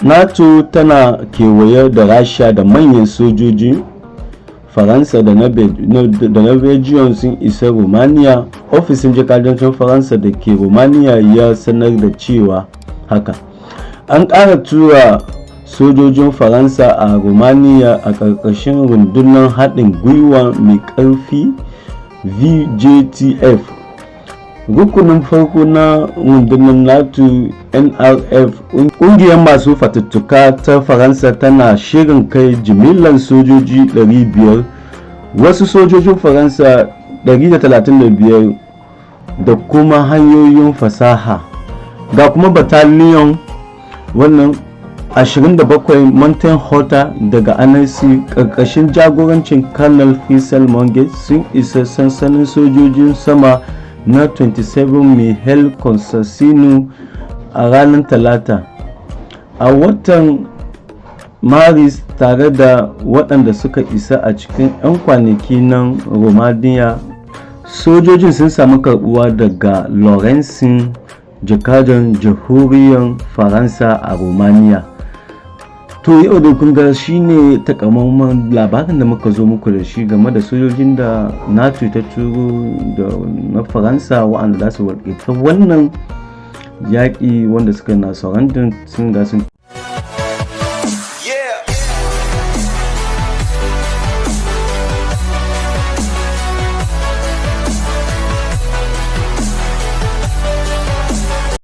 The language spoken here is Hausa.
NATO tana kewaye da Rasha da manyan sojoji. Faransa da na Belgium sun isa Romania. Ofishin jakadancin Faransa da ke Romania ya sanar da cewa haka. An ƙara tura sojojin Faransa a Romania a ƙarƙashin rundunar haɗin gwiwa mai ƙarfi VJTF. Rukunin farko na rundunar NATO NRF, ƙungiyar masu fafutuka ta Faransa, tana shirin kai jimillar sojoji 500, wasu sojojin Faransa 135 da kuma hanyoyin fasaha. Ga kuma bataliyon wannan 27 Mountain Hunter daga Annecy ƙarƙashin jagorancin Colonel Faisal Monge sun isa sansanin sojojin sama na 27 Mihail Constantinu a ranar Talata a watan Maris, tare da waɗanda suka isa a cikin 'yan kwanaki nan Romania. Sojojin sun sami karɓuwa daga Laurent, jakadan Jamhuriyar Faransa a Romania. To, yau da kun ga shine takamaiman labarin da muka zo muku da shi game da sojojin da NATO ta turo da na Faransa, waɗanda za su wakilta wannan yaƙi wanda suka na surrounding sun ga sun